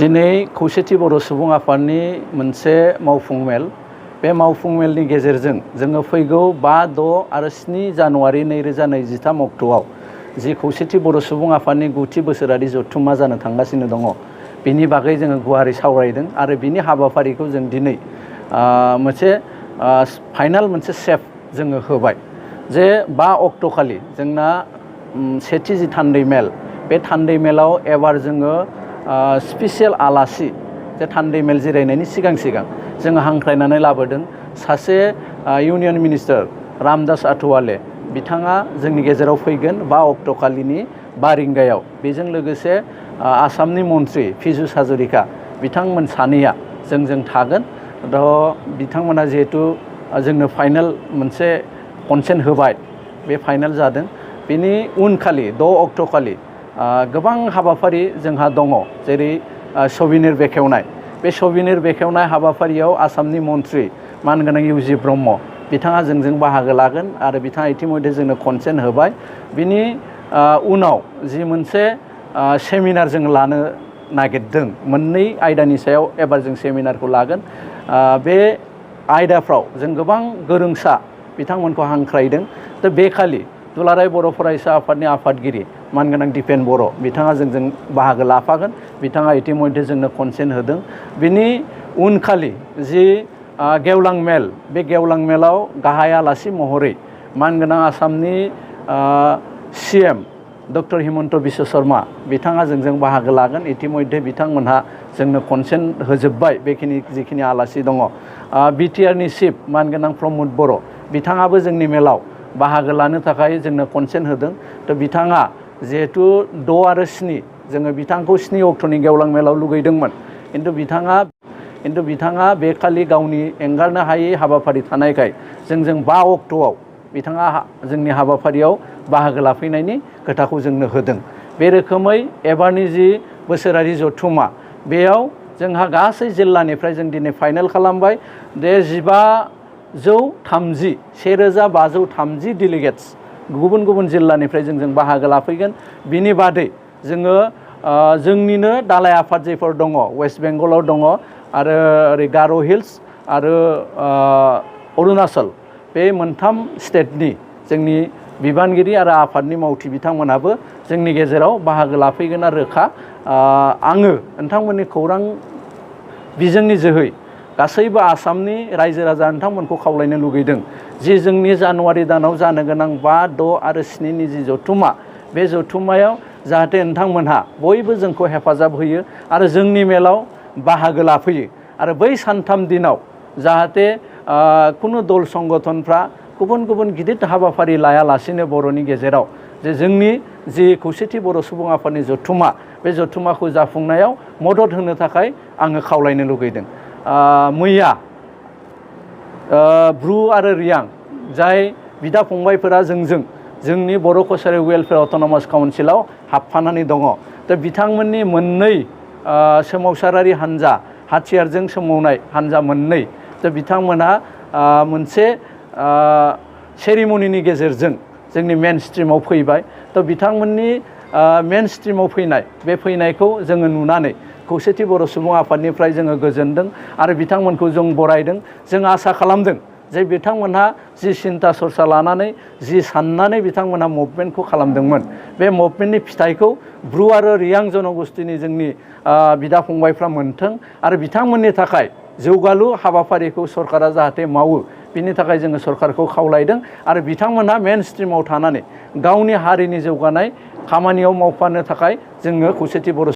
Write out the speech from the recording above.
दिनै खौसेथि बर' सुबुं आफादनि मोनसे मावफुं मेल बे मावफुं मेलनि गेजेरजों जोङो फैगौ 5, 6 आरो 7 जानुवारि 2023 अक्ट'आव जि खौसेथि बर' सुबुं आफादनि 9थि बोसोरारि जथुम्मा जानो थांगासिनो दङ बिनि बागै जोङो गुवारै सावरायदों आरो बिनि हाबाफारिखौ जों दिनै मोनसे फाइनाल मोनसे सेप जोङो होबाय जे 5 अक्ट' खालि जोंना सेथि जि थान्दै मेल बे थान्दै मेलाव एबार जोङो स्पेसियेल आलासि जे थान्दै मेल जिरायनायनि सिगां जोङो हांख्रायनानै लाबोदों सासे इउनियन मिनिस्टार रामदास आठवाले बिथाङा जोंनि गेजेराव फैगोन 5 अक्ट' खालिनि 5 रिंगायाव बेजों लोगोसे आसामनि मन्त्रि पीयूष हाजरिका बिथांमोन सानैया जोंजों थागोन बिथांमोना जिहेतु जोंनो फाइनाल मोनसे कनसेन्ट होबाय बे फाइनाल जादों बेनि उनखालि 6 अक्ट' खालि गोबां हाबाफारि जोंहा दङ जेरै सबिनेर बेखेवनाय बे सबिनेर बेखेवनाय हाबाफारियाव आसामनि मन्त्रि मानगोनां ब्रह्म बिथाङा जोंजों बाहागो लागोन आरो बिथाङा इतिमध्ये जोंनो कनसेन्ट होबाय बिनि उनाव जि मोनसे सेमिनार जों लानो नागिरदों मोननै आयदानि सायाव एबार जों सेमिनारखौ लागोन बे आयदाफ्राव जों गोबां गोरोंसा बिथांमोनखौ हांख्रायदों दा बे खालि दुलाराय बर' फरायसा आफादनि आफादगिरि मानगोनां दिपेन बर' बिथाङा जोंजों बाहागो लाफागोन बिथाङा इतिमध्ये जोंनो कनसेन्ट होदों बिनि उनखालि जि गेवलां मेल बे गेवलां मेलाव गाहाय आलासि महरै मानगोनां आसामनि CM डक्टर हिमन्त बिश्व शर्मा बिथाङा जोंजों बाहागो लागोन इतिमध्ये बिथांमोनहा जोंनो कनसेन्ट होजोब्बाय बेखिनि जिखिनि आलासि दङ BTR नि चिफ मानगोनां प्रमद बर' बिथाङाबो जोंनि मेलाव बाहागो लानो थाखाय जोंनो कनसेन्ट होदों थ' बिथाङा जिहेतु 6 आरो 7 जोङो बिथांखौ 7 अक्ट'नि गेवलां मेलाव लुगैदोंमोन खिन्थु बिथाङा बे खालि गावनि एंगारनो हायै हाबाफारि थानायखाय जोंजों 5 अक्ट'आव बिथाङा जोंनि हाबाफारियाव बाहागो लाफैनायनि खोथाखौ जोंनो होदों बे रोखोमै एबारनि जि बोसोरारि जथुम्मा बेयाव जोंहा गासै जिल्लानिफ्राय जों दिनै फाइनाल खालामबाय जे 1530 डेलिगेट्स गुबुन गुबुन जिल्लानिफ्राय जोंजों बाहागो लाफैगोन बिनि बादै जोङो जोंनिनो दालाय आफाद जेफोर दङ वेस्ट बेंगलाव दङ आरो ओरै गार' हिल्स आरो अरुणाचल बे मोनथाम स्टेटनि जोंनि बिबानगिरि आरो आफादनि मावथि बिथांमोनाबो जोंनि गेजेराव बाहागो लाफैगोन आरो रोखा आङो नोंथांमोननि खौरां बिजोंनि जोहै गासैबो आसामनि रायजो राजा नोंथांमोनखौ खावलायनो लुगैदों जि जोंनि जानुवारि दानाव जानो गोनां 5, 6 आरो 7नि जि जथुम्मा बे जथुम्मायाव जाहाथे नोंथांमोनहा बयबो जोंखौ हेफाजाब होयो आरो जोंनि मेलाव बाहागो लाफैयो आरो बै सानथाम दिनाव जाहाथे कुनु दल संगठनफ्रा गुबुन गुबुन गिदिर हाबाफारि लायालासिनो बर'नि गेजेराव जे जोंनि जि खौसेथि बर' सुबुं आफादनि जथुम्मा बे जथुम्माखौ जाफुंनायाव मदद होनो थाखाय आङो खावलायनो लुगैदों मैया ब्रु आरो रियां जाय बिदा फंबायफोरा जोंनि बर' कसारि वेलफेयार अट'नमास काउन्सिलाव हाबफानानै दङ दा बिथांमोननि मोननै सोमावसारारि हान्जा हाथियारजों सोमावनाय हान्जा मोननै दा बिथांमोनहा मोनसे सेरिमनिनि गेजेरजों जोंनि मेन स्ट्रिमाव फैबाय थ' बिथांमोननि मेन स्ट्रिमाव बे फैनायखौ जोङो नुनानै खौसेथि बर' सुबुं आफादनिफ्राय जोङो गोजोनदों आरो बिथांमोनखौ जों बरायदों जों आसा खालामदों जे बिथांमोनहा जि सिन्था सरसा लानानै जि साननानै बिथांमोनहा मुभमेन्टखौ खालामदोंमोन बे मुभमेन्टनि फिथाइखौ ब्रु आरो रियां जनगोष्ठीनि जोंनि बिदा फंबायफ्रा मोनथों आरो बिथांमोननि थाखाय जौगालु हाबाफारिखौ सरकारा जाहाथे मावो बिनि थाखाय जोङो सरकारखौ खावलायदों आरो बिथांमोनहा मेन स्ट्रिमाव थानानै गावनि हारिनि जौगानाय खामानियाव मावफानो थाखाय जोङो खौसेथि बर'